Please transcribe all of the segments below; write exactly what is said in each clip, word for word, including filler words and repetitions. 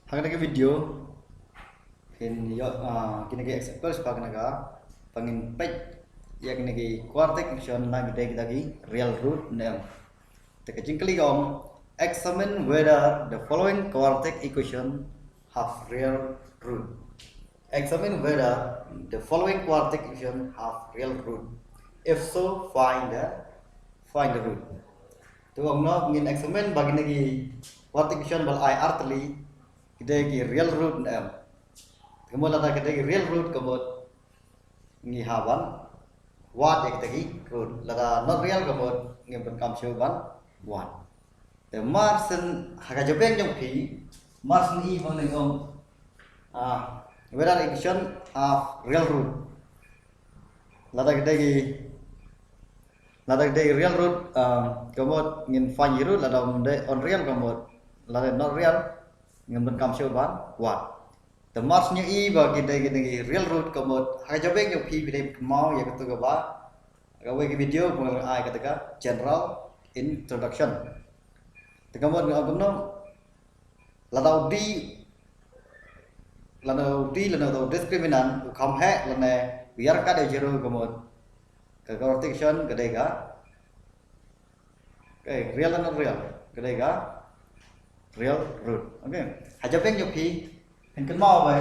Ha kane ka video phin ïoh, ah, kine ki example shaphang kane ka, ba ngin peit ïa kine ki quadratic equation na ki dei kita ki real root ne em. Te ka jingkylli ka ong, examine whether the following quadratic equation have real root. Examine whether the following quadratic equation have real root. If so, find the, find the root. Te ong noh ngin examine ba kine ki quadratic equation ba la ai artylli ki dei ki real root ne em. Ka mut lada ki dei ki real root ka mut ngi hap ban wad ïa kita ki root. Lada not real ka mut ngim pyndonkam shuh ban wad. Te mar shen ha ka jabieng jong phi, mar shen i ban leh ong, ah, whether equation have real root. Lada ki dei ki, lada ki dei real root, ah, ka mut ngin find ki root, lada ym dei unreal ka mut, lada not real ngim pyndonkam shuh ban wad. Te mar shen i ba ki dei ki dei ki real root ka mut ha ka jabieng jong phi phi dei kynmaw ïa katu kaba kawei ka video ba nga ai kata ka general introduction. Te ka mut nga ong kumno, lada u D, lada u D, lada u discriminant u kham heh lane u ïar kat ïa u zero ka mut ka quadratic equation ka dei ka, okay, real and not real, ka dei ka real root. Okay, ha jabieng jong phi phin kynmaw ba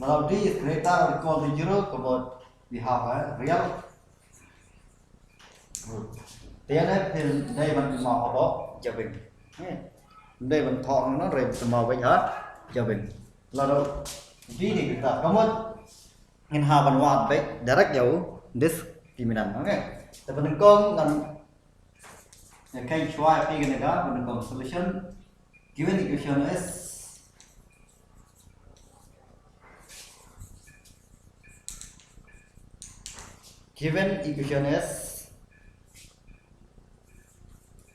lada u D is greater or equal to zero ka mut we have a real root. Te ïa ne phin dei ban kynmaw hapoh jabieng. Okay, dei ban thoh noh, dei ban kynmaw ba ha jabieng lada u D is greater ka mut ngin hap ban wad beit direct ïa u discriminant. Okay, te ba nyngkong ngan ïa kheiñ shuwa ïa phi kane ka, ba nyngkong solution. Given equation is, given equation is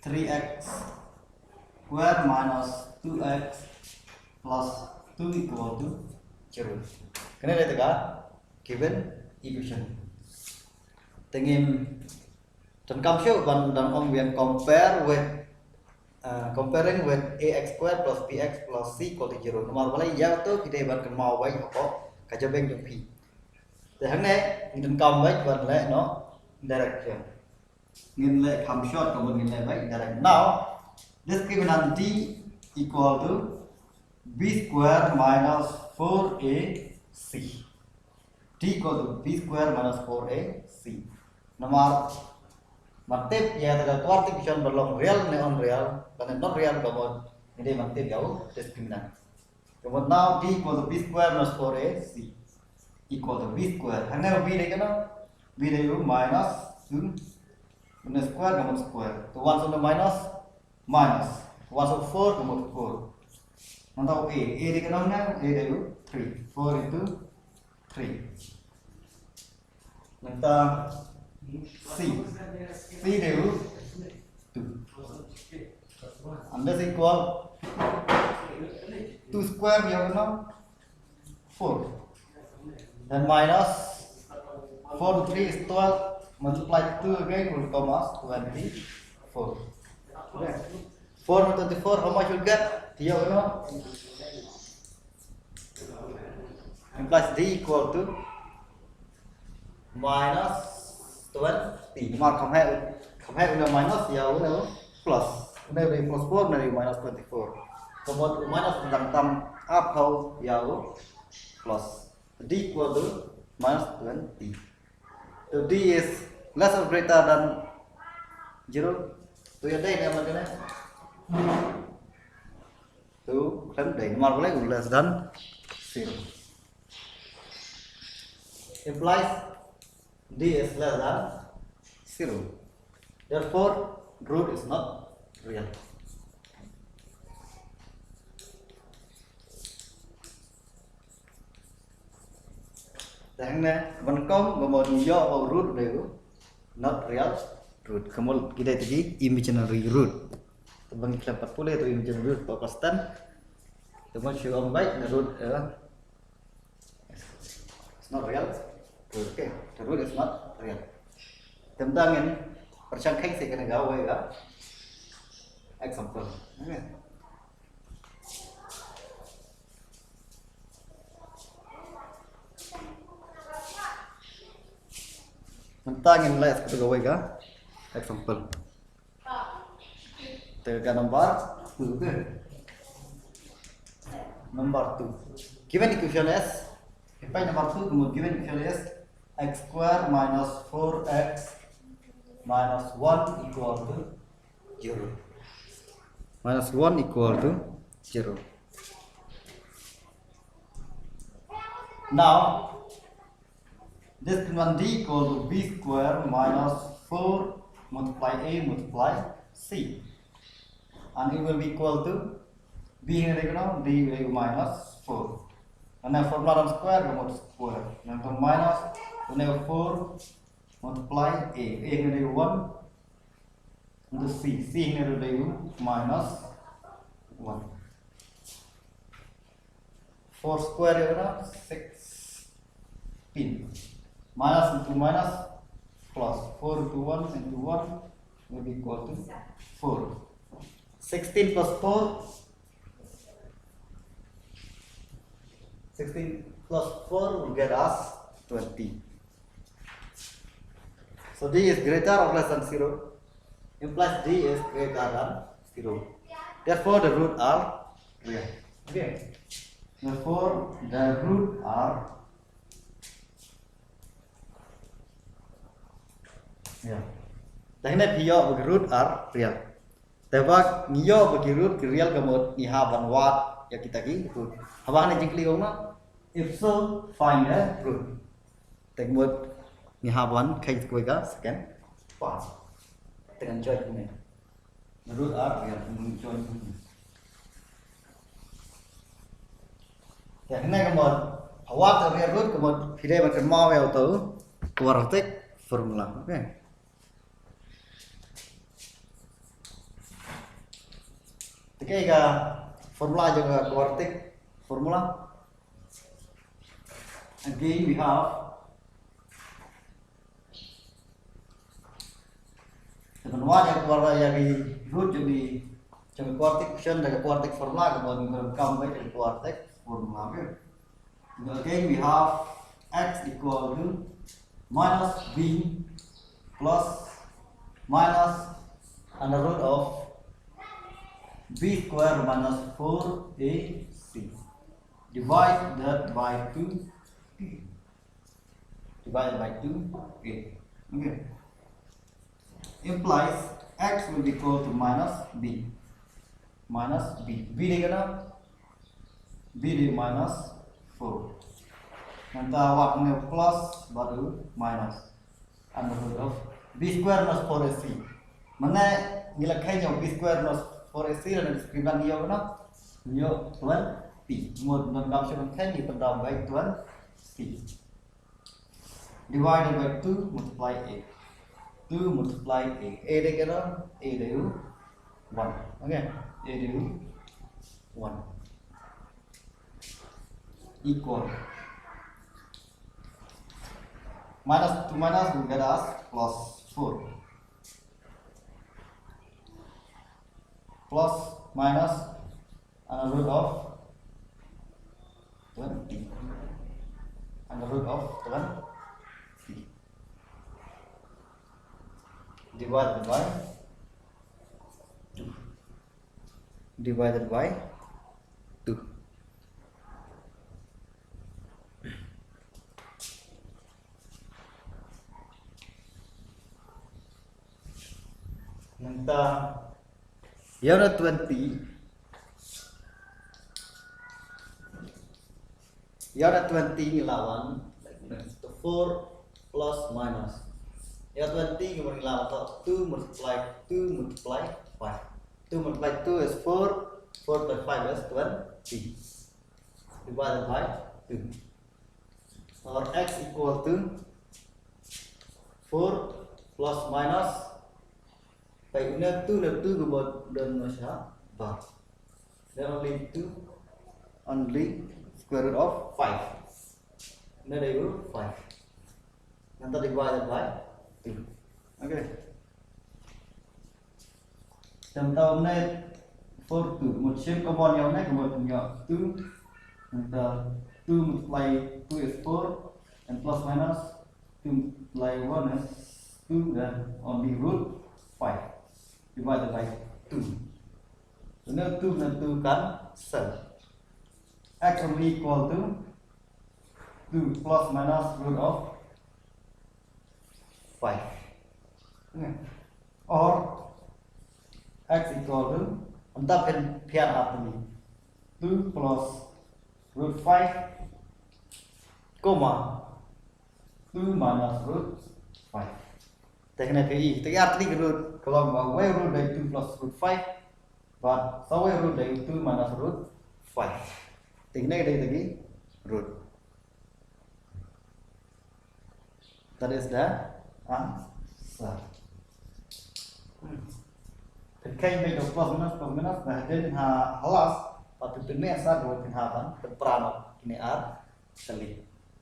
three x square minus two x plus two equal to zero. Kane dei ka given equation. Te ngim donkam shuh ban dang ong biang compare with, uh, comparing with a x square plus b x plus c equal to zero. Namar balei, ïa to ki dei ban kynmaw beit hapoh ka jabieng jong phi. Te hangne ngi donkam beit ban leh noh direct. Ngin leh kham short ka mut ngin leh beit direct. Now, discriminant D equal to b square minus four a c. D equal to b square minus four a c. Namar ban tip ïa kata ka quadratic equation ba long real ne unreal, lane not real ka mut ngi dei ban tip ïa u discriminant. Ka mut now D equal to b square minus four a c equal to b square. Hangne u b dei kano? B dei u minus two, une square ka mut square. To one side minus, minus. One side four ka mut four. Nangta u a, a dei kano hangne? A dei u three. Four into three. Nangta c, c dei u two. And this equal two square, we have now four. Then minus four to three is twelve. Multiply two again will come as twenty-four. Okay. Four and twenty-four, how much you get? Here, you know? Implies D equal to minus twenty. Namar kham heh, kham heh une minus ïa une plus. Une plus four, une minus twenty-four. Ka mut u minus dang tam ap hau ïa u plus. D equal to minus twenty. So D is less or greater than zero. To ïa dei ne em kane? To khlem dei, namar balei? U less than zero. Implies D is less than zero. Therefore, root is not real. Te hangne ban kong ba mo ïoh ba root dei u not real root. Ka mut ki dei te ki imaginary root. Te ban khlem pat pule to imaginary root, to constant. Te mo shu ong beit ne root, eh, it's not real root. Okay, the root is not real. Te mynta ngin pyrshang kheiñ sa kane kawei ka example. Okay. Ta ngin leh satu kawei ka example. Te ka number two ke. Number two. Given equation is, if I number two, given equation is x square minus four x minus one equal to zero. Minus one equal to zero. Now, this one d equal to b square minus four multiply a multiply c. And it will be equal to b, here you know, d will be minus four. And then formula square, square. Then minus, then four multiply a. A here you one into c. C here you minus one. Four square ïa ka sixteen. Minus into minus plus. Four into one into one will be equal to four. Sixteen plus four. Sixteen plus four will get us twenty. So d is greater or less than zero? Implies d is greater than zero. Therefore, the root are real. Okay. Therefore, the root are, yeah. Te hangne phi ïoh ba ki root are real. Te ba ngi ïoh ba ki root ki real ka mut ngi hap ban wad ïa kita ki root. Haba hangne jingkylli ong na, if so, find the root. Te ka mut ngi hap ban kheiñ sa kawei ka second part. Te ngan join hangne. Root are real, ngan join hangne. Te hangne ka mut, haba wad real root ka mut phi dei ban kynmaw ïa uto u quadratic formula. Okay. Te kaei ka formula jong ka quadratic formula? Again, we have, te ban wad ïa ka quadra-, ïa ki root jong ki, jong ka quadratic equation da ka quadratic formula, ka ban kam beit ka quadratic formula, okay? Again, we have x equal to minus b plus minus under root of b square minus four a c divided by two a. Divided by two a. Okay. Implies x will be equal to minus b. Minus b. B dei kano? B dei minus four. Nangta wad hangne plus bad u minus under root of b square minus four a c. Mane ngi la kheiñ ïa u b square minus four a c, lane discriminant ngi ïoh kano? Ngi ïoh twenty. Mut nang kam shu kheiñ ngi pyndam bai twenty. Divided by two multiply a. Two multiply a. A dei kano? A dei u one. Okay. A dei u one. Equal. Minus two minus will get us plus four. Plus minus under root of twenty. Under root of twenty. Divided by two. Divided by two. Nangta ïa u na twenty. Ïa u na twenty ngi lah ban, like, four plus minus. Ïa u twenty ngi lah ban two multiply, two multiply five. Two multiply two is four, four plus five is twenty. Divided by two. Or x equal to four plus minus, bai une two ne two ka bud don noh shabar. Then only two, only square root of five. Une dei u five. Nangta divided by two. Okay. Te mynta une four two. Mut shim common ïa une, ka mut ïa two. Nangta two multiply two is four. And plus minus Two, like one, eh? Two, then only root five divided by two. So now two and two cancel. X will be equal to two plus minus root of five. Okay. Or x equal to, ynda phin pynïar artylli, two plus root five, comma, two minus root five. Te kane phi i, te artylli ki root, ka long ba wei root dei two plus root five, bad sa wei root dei two minus root five. Te kane dei te ki root. That is the answer. Pynkheiñ beit da plus minus, plus minus, na hadien ha last, pat pynmih answer, da pynhap ban pynpra noh kine artylli.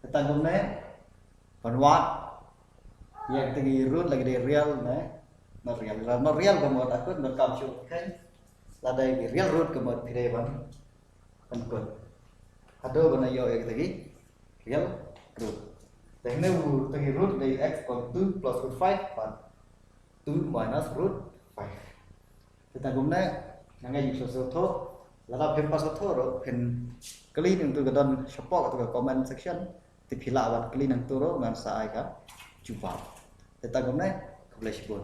Te tang kumne, ban wad ïa kata ki root, la ki dei real ne not real. La not real ka mut, akut ban kam shuh pynkheiñ. La dei ki real root ka mut, phi dei ban pynkut haduh ban ïoh ïa kata ki real root. Te hangne u, kata ki root dei x equal two plus root five bad two minus root five. Te tang kumne, nga ngeit phin sngewthuh. Lada phim pat sngewthuh ruh, phin kylli nangtu, ka don shapoh kata ka comment section. Te phi lah ban kylli nangtu ruh, ngan sa ai ka jubab. Te tang kumne, khublei shibun.